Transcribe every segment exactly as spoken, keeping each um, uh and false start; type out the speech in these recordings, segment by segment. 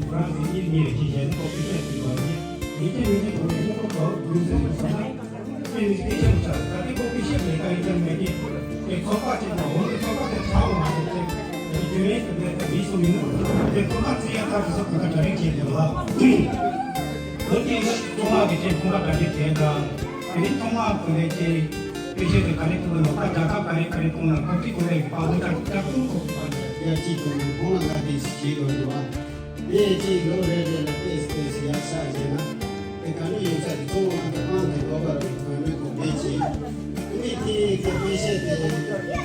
ཧྥ་རན་སི་གཉིས་ནས་ཀྱི་གཞན་ཐོག་སྤུས་ཚད་ཟིན་པ་རེད། ཡིན་གྱི་མིན་གྱི་ཐོག་ནས་སྔོན་འགོག་དང་རྒྱུན་སྲིང་དུ་སོང་ན་དཔེ་མི་སྲིད་གལ་ཆེན་པོ་ཆགས། ད་ལྟའི་ཁོ་སྤུས་ཤད་ལས་ཀ་ཡིན་གྱི་མེད་ཀྱི་དེ་ཚོགས་པ་ཅིག་དང་འོ་ནི་ཚོགས་པ་དེ་ཆགས་འོང་མ་ཐུབ་ཚེ་རྒྱུན་ལས་སུ་མེད་པ་མི་སུ་མིན་ནོ། དེ་ཚོགས་པ་བརྩི་ཡ་ཐག་ཆོད་ས་གང་ག་གྲ་སྒྲིག་བྱས་ཡོད་ལ། འོ་དེ་ཚོགས་པ་གི་ཆེད་ཚོགས་པ་གྲ་སྒྲིག་བྱས་དང་། དེ་ནི་ཚོགས་པ་ཀུན་ལས་ཆེ། དཔེ་ཆ་དེ་ག་རེ་ཐུག་ནོ། ད་རྒྱལ་ཁབ་ག་རེ་ག་རེ་ཐུག་ན་ཁོ་ཚོས་ཁོ་རའི་དཔའ་བོ་ཅག་ཅག་ཐུག་ཁོ་ཚོ་ཡ་གཅིག་དང་གོང་ལ་ང་དེ་བྱེད་དགོས་འདུག་ཨ། དེ་གཅིག་ལོ་རེ་རེ་ལ་ཏེས་ཏེས་ཡར་ཤག་བྱས་ན་དེ་ག་ནུ་ཡོད་ས་དེ་ཚོ་ང་ཚོ་སྤང་དེ་འགྲོ་བར་གོ་ནུས་ཐུབ་མེད་ཅིང་། དེ་ནི་དེ་གི་དཔེ་ཆ་དེ་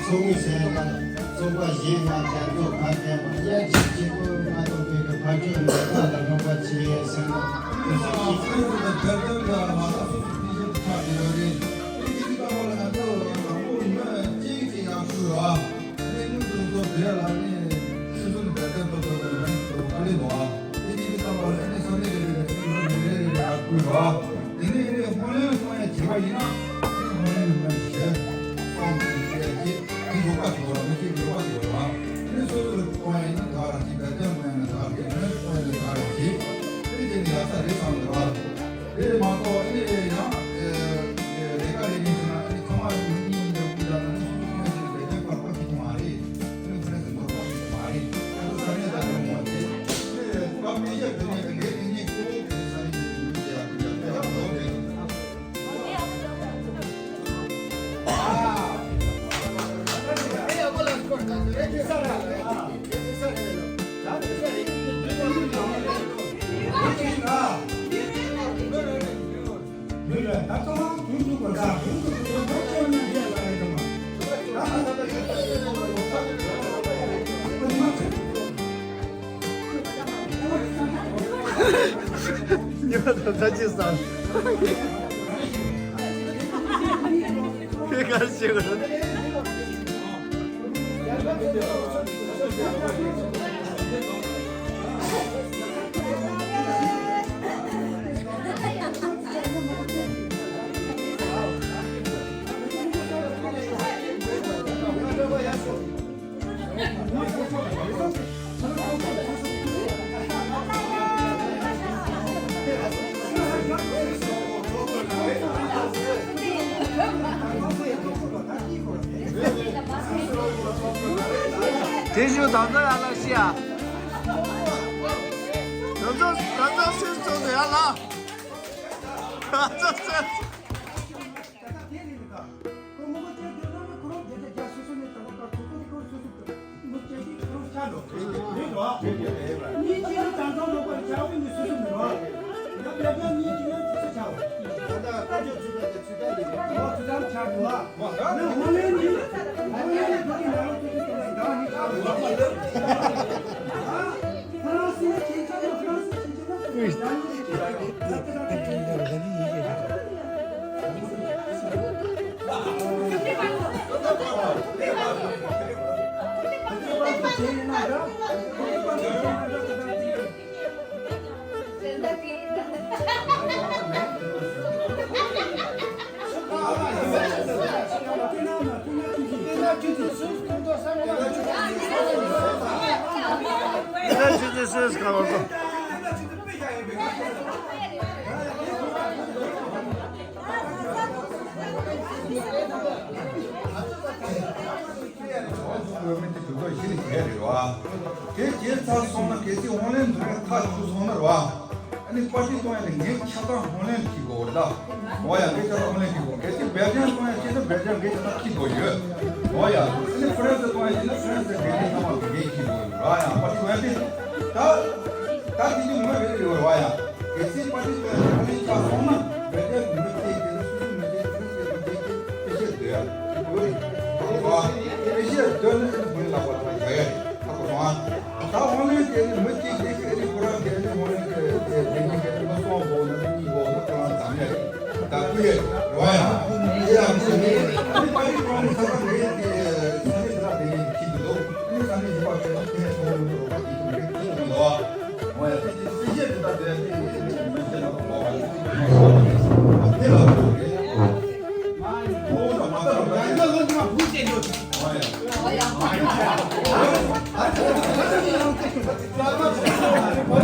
ཚོགས་མི་ཟེར་ལ་ཚོགས་པ་གཞན་ལ་དེ་ཚོ་ཕར་བསྟན་པ་ཡ་གཅིག་བྱེད་དགོས་མ་གཏོགས་དེ་གི་ཕར་ཕྱོགས་ནས་ཁ་ལ་རོགས་པ་བྱེད་ཟེར་ན་དེ་ཚོ་གཅིག་ཁོང་ཚོ་དང་བེར་ཏན་ལ་མ་ལ་སོ་སོ་དཔེ་ཆ་དེ་ཆགས་ཡོད་རེད། དེ་གི་དེ་གི་ཀ་བ་ལ་ང་ཚོ་དང་པོ་མི་གཅིག་གཅིག་ཡར་ཁུར་བ། ཨ་ནི་སློབ་ཕྲུག་ཚོ་བོད་ལ་ནི་སོ་སོ་ནས་བོད་སྐད་ཐོག་ཐོག་ནས་རང་གི་ཐོག་དཀའ་ལས་འདུག་ཨ། དེ་ནི་དེ་ལྟ་བུ་ལ་ཨ་ནི་སོ་ནས་རེ་རེ་རེ་རེ་རེ་རེ་རེ་ཡར་ཁུར་བ། དེ་ནས་ཨ་ནི་སྔོན་ལེན་གཏོང་ཡ་བྱེད་པ་ཡིན་ན་ཨ་ནི་སྔོན་ལེན་མི་ཤེས། སོང་ཙང་བྱས་རྗེས་དེ་ཡོད་པ་ཞིག་ཡོད་ར་མི་ཤེས་ཡོད་པ་ཞིག་ཡོད་ར། ཨ་ནི་སོ་སོ་ལ་གཏོང་ཡ་ཡིན་ན་ད་ར་ཅིག་བོད་སྐད་གཏོང་ཡ་ན་ད་ར་ཅིག་ཨ་ནི་གཏོང་ཡ་ན་ད་ར་ཅིག་དེ་དེ་ནི་ཡག་ས་རེད་བསམ་འདུག་ཨ། དེ་མ་གཏོགས་ཨ་ནི་ཡང་ལས་ཀ་ལས་མཁན་ཟེར་ན་ཨ་ནི་ཚང་མ་མི་གཉིས་གཉིས་ཀྱི་སྐུ་ལ་ན་ནི་སུ་སུ་ཁོས་ཟེར་བས་ལས་ཀ་པ་ཁྱི་མ་རེད། ཨ་ནི་ཁོས་ཟེར་ནོར་པ་ཁྱི་མ་རེད། ཨ་ནི་ས་གནས་དང་ལས་མོ་དེ་ཨ་ནི་བཀའ་སྤེལ་བྱ་དེ་ནས་ལས་དེ་ནས་ཁོ་བོ་དེ་ས་གནས་དེ་དུ་ཡ་དུ་ཡ་དེ་ཡ་ལོ་རེད། ཉི་མ་དང་ད་ཅི་བསམ། ཁྱོད་ག་རེ་བྱེད་དགོས། དེ་ཞུ་དང་ཚ་ཡ་ལ་ཤི་ཡ། དང་ཚ་དང་ཚ་སུས་ཚོགས་ཡ་ལ། དང་ཚ་སུས། དེ་རྗེས་ཚར་སོང་ན་གལ་སྲིད་ཧོང་ལེན་འདུག་ནས་ཐག་ཆོད་སོང་ན་རེད་བ། ཨ་ནི་པར་ཊི་གཏོང་ཡ་ལ་ངས་ཆ་ཚང་ཧོང་ལེན་བྱེད་དགོས་ད། འོ་ཡ་ངས་ཆ་ཚང་ཧོང་ལེན་བྱེད་དགོས། གལ་སྲིད་སྦེལ་ཇམ་གཏོང་ཡ་བྱེད་ན་སྦེལ་ཇམ་ངས་ཆ་ཚང་བྱེད་དགོས་ཡོད། འོ་ཡ་ཨ་ནི་ཧྥ་རན་སི་གཏོང་ཡ་བྱེད་ན་ཧྥ་རན་སི་སྦེལ་ཇམ་ཚང་མ་ལ་ངས་བྱེད་དགོས་ཡོད་ར། ཡ་པར་ཊི་གཏོང་ཡ་དེ་ད་ད་དེ་དུས་ངོ་རེ་རེ་ཡོད་ར་ཡ། གལ་སྲིད་པར་ཊི་གཏོང་ཡ་ཧོང་ལེན་ཆགས་སོང་ན་སྦེལ་ཇམ་མི་ཚེ་དེ་ཚོ་སུ་སུ་མི་ཚེ་དེ་ཚོ་ཚེ་དེ་ཚེ་དེ་ཚེ་དེ་ཡ། དེ་བཞིན་དོན་ནི་ཨ་ནི་བུ་ལ་བ་དང་རྒྱ་ཡ་རེད། ཧ་གོ་སོང་ཨ། ད་ཧོང་ལེན་དེ་ནི་མི་གཅིག་དེ་ཨ་ནི་ཁོ་རང་དེ་ནི་ཧོང་ལེན་དེ་དེ་དེ་ནི་དེ་ནི་མི་སོང་བོ་ན་ནི་གཉིས་བོ་ན་ཁོ་རང་འཛམ་ཡ་རེད། ད་ཀུ་ཡ་རེད་བ་ཡ། དེ་ཡང་དེ་ནི་ཨ་ནི་པ་ཡི་ཁོ་རང་ནི་ས་ས་དེ་དེ་ས་ནི་ས་དེ་ནི་ཁྱི་དུ་དོ་ཨ་ནི་ས་ནི་ཡི་པ་དེ་ནི་དེ་ནི་ཁོ་རང་ནི་རོ་པ་དེ་དུ་རེད་ཁྱི་དུ་དོ། ཧོང་ཡ་དེ་དེ་སི་ཤེ་དེ་ད་དེ་དེ་དེ་དེ་དེ་ལ་ཁོ་བ་དེ་ལ་ཁོ་རེད། ཨ་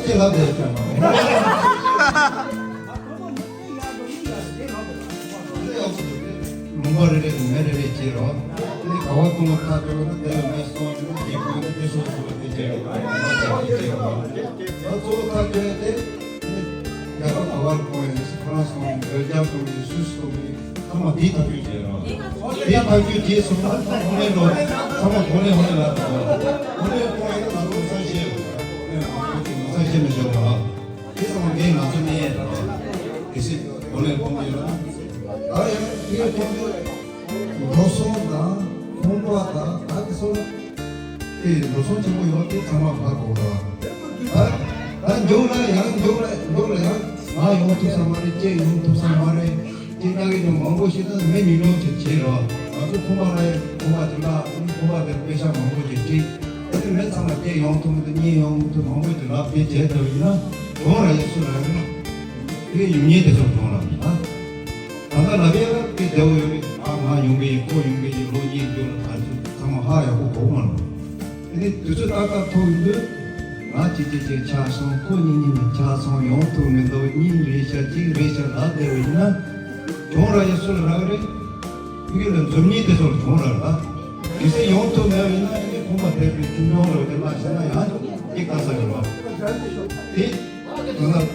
ཅེ་ལབ་བསྡད་ཀྱང་། ལུང་པ་རེ་རེ་ནས་མེ་རེ་རེ་སྐྱེས་རོགས། དེ་ནས་ག་བ་བཏུང་བ་ཐག་གཅོད་ན་དེ་ལ་མེ་གསོག་ནས་སྐྱེ་དགོས་ན་དེ་སོ་སོ་ལ་དེ་སྐྱེ་རོགས། ད་གཙོ་བོ་ཐག་གཅོད་དེ་ནི་རྒྱ་གར་ག་བར་གཏོང་ཡིན་ཕ་རན་སི་གཏོང་ཡིན་སྦེལ་ཇམ་གཏོང་ཡིན་སུད་སི་གཏོང་ཡིན་ཚང་མ་དེའི་ཐག་གཅོད་བྱས་རོགས། དེའི་ཐག་གཅོད་བྱས་སོང་ན་ཚང་མ་ལོ་ཚང་མ་གོང་ལས་ཧོ་ལས་ལ་གཏོང་རོགས། གོང་ལས་གཏོང་ཡིན་ན་ང་ཚོ་ས་ཤེས་རོགས། ས་ཤེས་མི་ཆོག་རོགས། དེ་ཚང་མ་ངས་ང་ཚོ་གནས་ཡས་དང་། གལ་སྲིད་འོ་ལས་ཕོངས་ཡོད་ན། ད་ཡང་དེའི་ཐོག་ནས་འགྲོ་སོང་དང་ཁང་པ་དང་ད་དེ་ཚོ་དེ་འགྲོ་སོང་ཆེན་པོ་ཡོད་དེ་ཚང་མ་ཕར་དགོས་ར། ད་ད་མགྱོགས་ལ་ཡང་མགྱོགས་ལ་མགྱོགས་ལ་ཡང་ང་ཡོང་ཐུབ་ས་མ་རེད། ཁྱེད་ཡོང་ཐུབ་ས་མ་རེད། ཁྱེད་ཀྱང་གི་ནང་མང་པོ་ཞིག་ད་མི་མི་ལོ་ཅིག་བྱེད་ར། ང་ཚོ་ཁང་པ་ལ་ཡང་ཁང་པ་དེ་འདྲ་ཁང་པ་དེར་པེ་ཤ་མང་པོ་ཅིག་སྤྲད། དེ་ནས་མི་ཚང་མ་སྐད་ཡོང་ཐུབ་མི་འདུག་གཉིད་ཡོང་མི་ཐུབ་མང་པོ་ཅིག་ལབ་དེ་བྱས་ཐུབ་ཡིན་ན་གང་ར་ཡོད་སུ་ར་ཡིན་ན་དེ་གའི་ཡུལ་ཉེས་དེ་ཚོར་གང་ར་ཡིན་ན། ད་ལྟ་ལབ་ཡས་ལ་དེ་བདེ་བོ་ཡོད་རེད། ཨ་ང་ཡོང་གི་ཡིན་ཁོ་ཡོང་གི་ཡིན་ལོ་གཉིས་མཇུག་ལ་ད་ཚོད་ཚང་མ་ཧ་ཡག་པོ་གོ་མ་ལོ། དེ་ནས་དུས་ཚོད་ཏག་ཏག་ཐུག་ཡོང་དུས་ང་གཅིག་གཅིག་གཅིག་ཆགས་སོང་ཁོ་གཉིས་གཉིས་ནས་ཆགས་སོང་ཡོང་ཐུབ་མི་འདུག་གཉིས་རེད་ཤག་གཅིག་རེད་ཤག་ལབ་བསྡད་པ་ཡིན་ན་གང་ར་ཡོད་སུ་ལ་རག་རེད། ཕ་གི་ལ་འཛུམ་གཉིས་དེ་ཚོར་གང་ར་ལ། གལ་སྲིད་ཡོང་ཐུབ་མེད་པ་ཡིན་ན་ཨ་ནི་ཁང་པ་དེ་བའི་ཁྱིམ་ཚང་རོགས་དེ་མ་བྱས་ན་ཡང་སྐྱིད་དཀའ་ས་ཡོད་རོགས། དེ་དོན་ལ་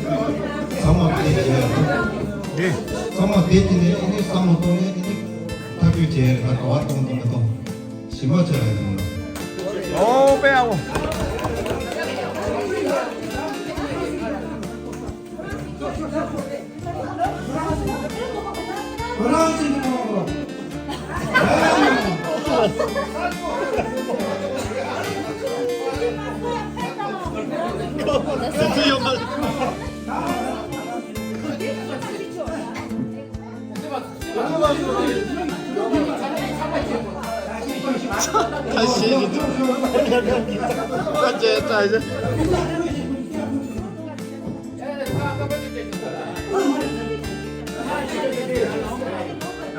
ཚང་མ་དེ་བྱས་ཡ་རེད། ཚང་མ་དེ་དེ་ནས་ཨ་ནི་བསམ་བློ་གཏོང་ནས་ཨ་ནི་ཐག་གཅོད་བྱས་ཡ་རེད། ད་ག་བ་གཏོང་དང་མི་གཏོང་ཞིམ་པ་བྱས་ཡ་རེད་མོ་ལ། ཨོ་པེ་ཨའོ།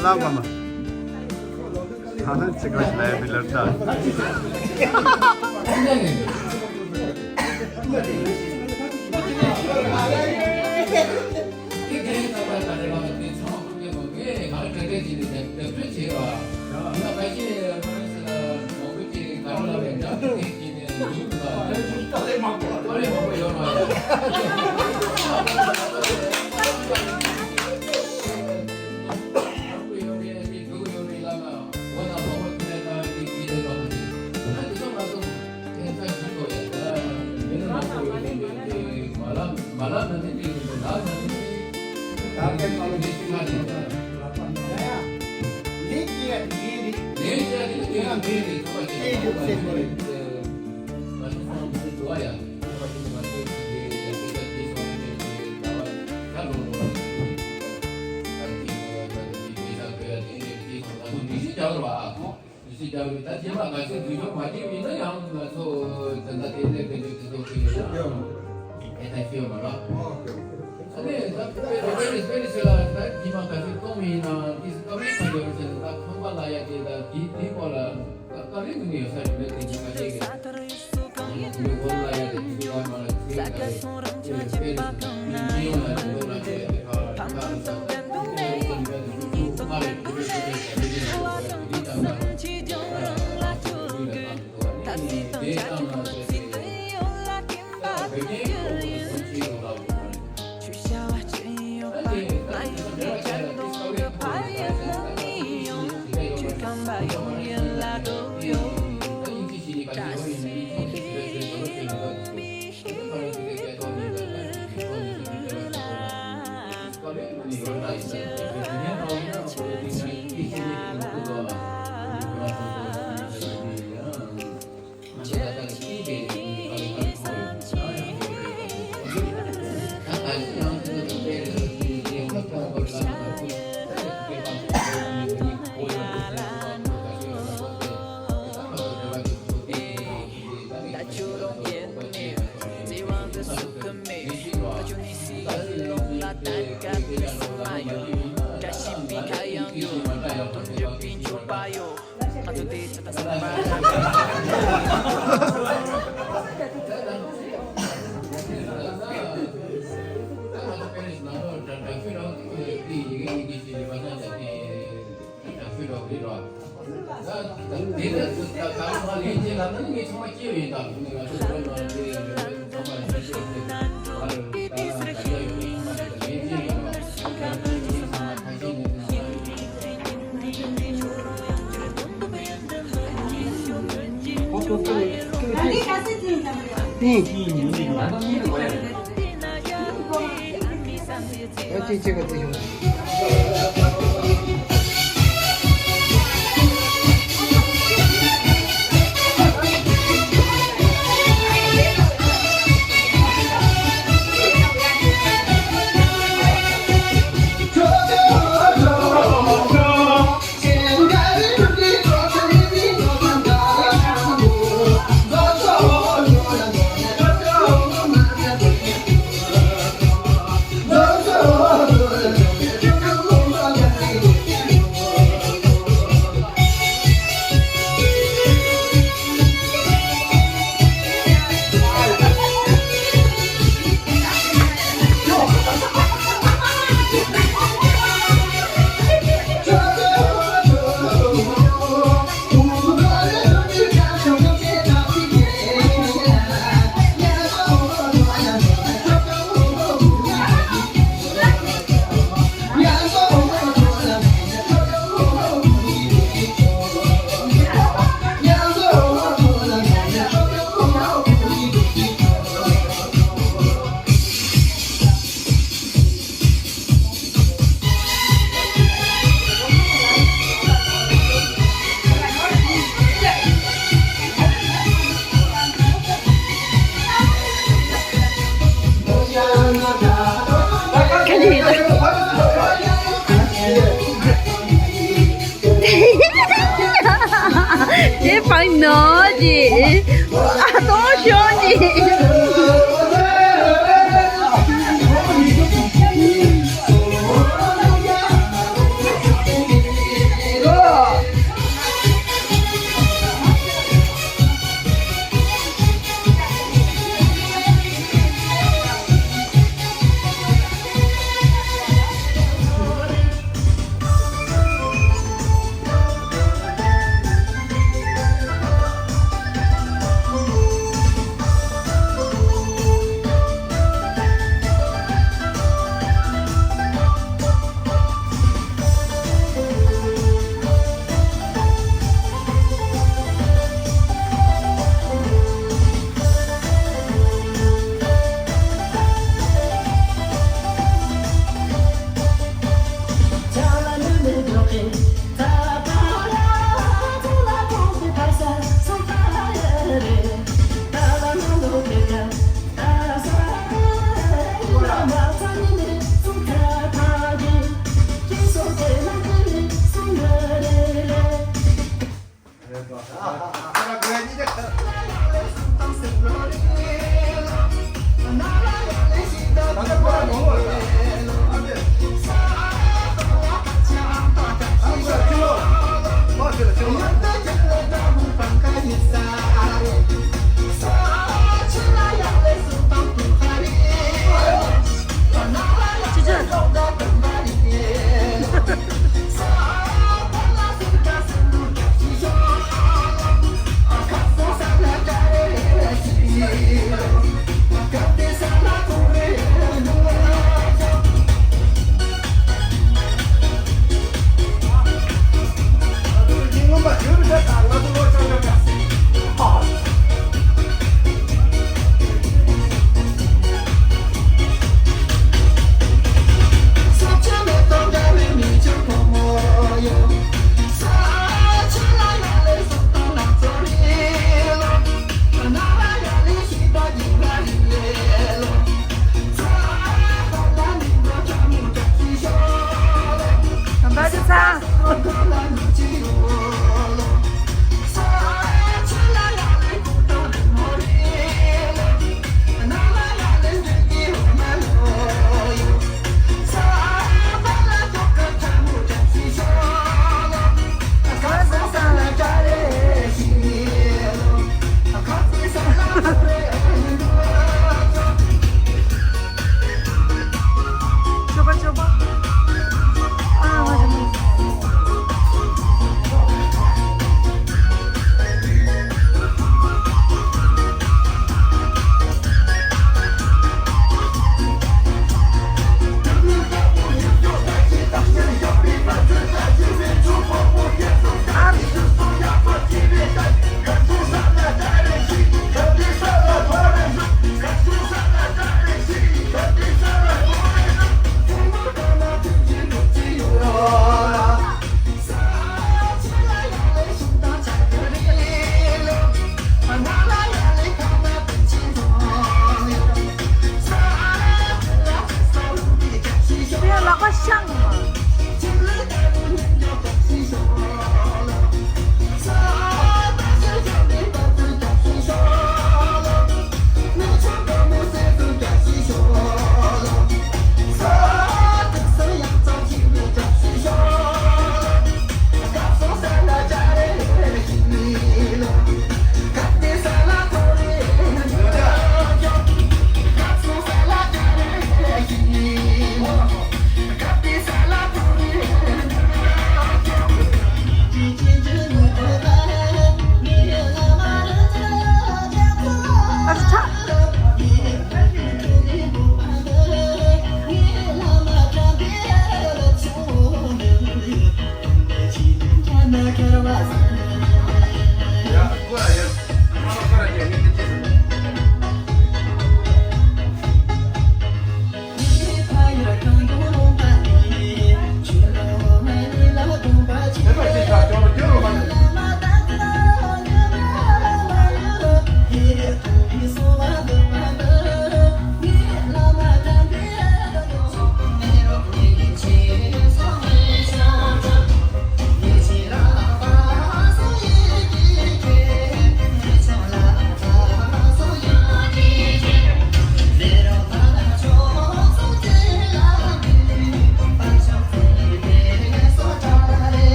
ལམ་ག་མ། ད་ནི་ཚིག་ལ་ལས་མི་ལར་ད། ད་རྗེས་མ་ག་ཚོད་དུས་སྦྱོར་མ་བྱས་པ་ཡིན་ན་ཡང་ང་ཚོ་ད་ལྟ་དེ་འདྲའི་དཔེ་འཇོག་དེ་ཚོ་དཔེ་ཡོད་ན་ཨེ་ཐན་ཤེས་ཡོད་མ་རེད། ཨ་ནི་ད་དཔེ་དཔེ་དཔེ་དཔེ་ཟེར་ལ་ད་རྗེས་མ་ག་ཚོད་གཏོང་བ་ཡིན་ན་དེ་སྐབས་རིང་ག་ཡོད་ཟེར་ན་ད་ཁང་པ་ལ་ཡ་དེ་ད་དེ་དེའི་སྐོར་ལ་ད་སྐབས་རིང་དུ་ནས་ཡོད་ས་རེད་མེད་དེ་གི་ཁ་ཤས་ཀྱི་ཡུལ་སྐོར་ལ་ཡ་དེ་དེ་ལ་མ་ལ་ཚེ་ག་རེ་དཔེ་དཔེ་ཡིན་ཡོང་ལ་དེ་ལ་དེ་ཁ་ཁ་རེ་ས། དེ་བང་ནོ་ཅི། ཨ་ཏོ་ཤོ་ཅི།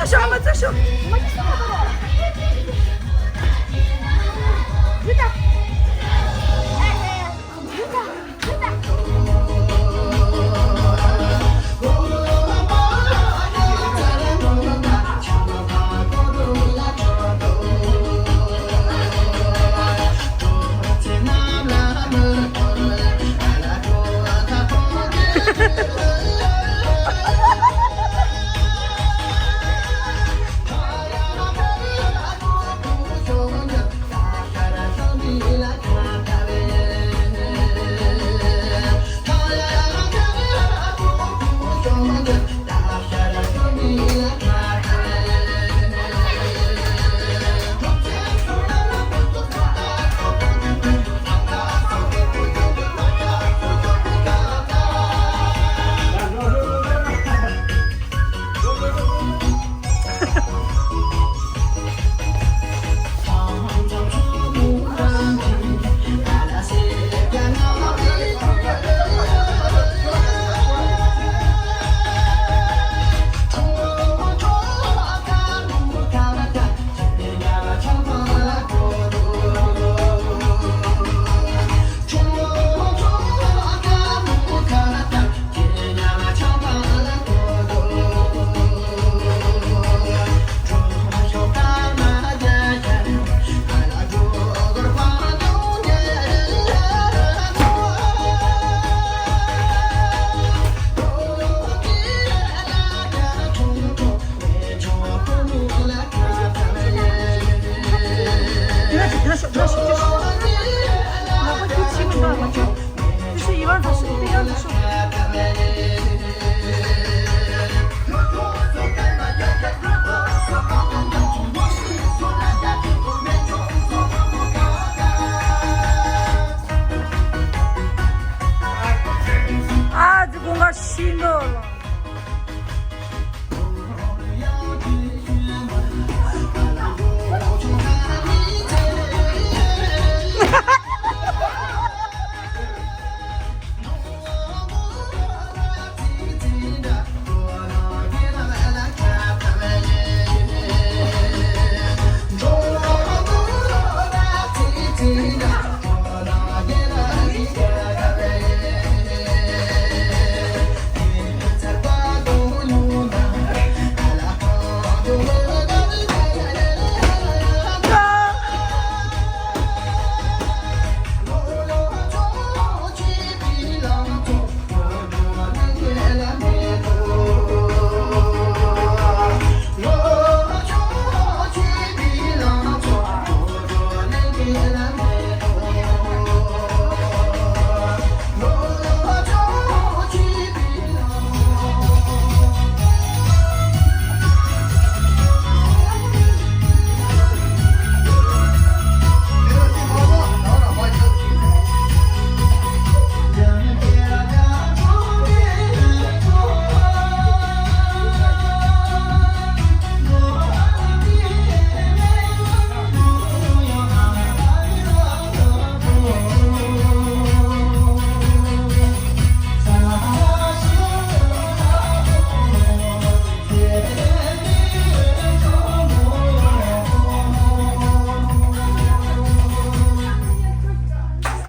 ཤོག་མ་ཚོ་ཤོག་མ་ཚོ་ཤོག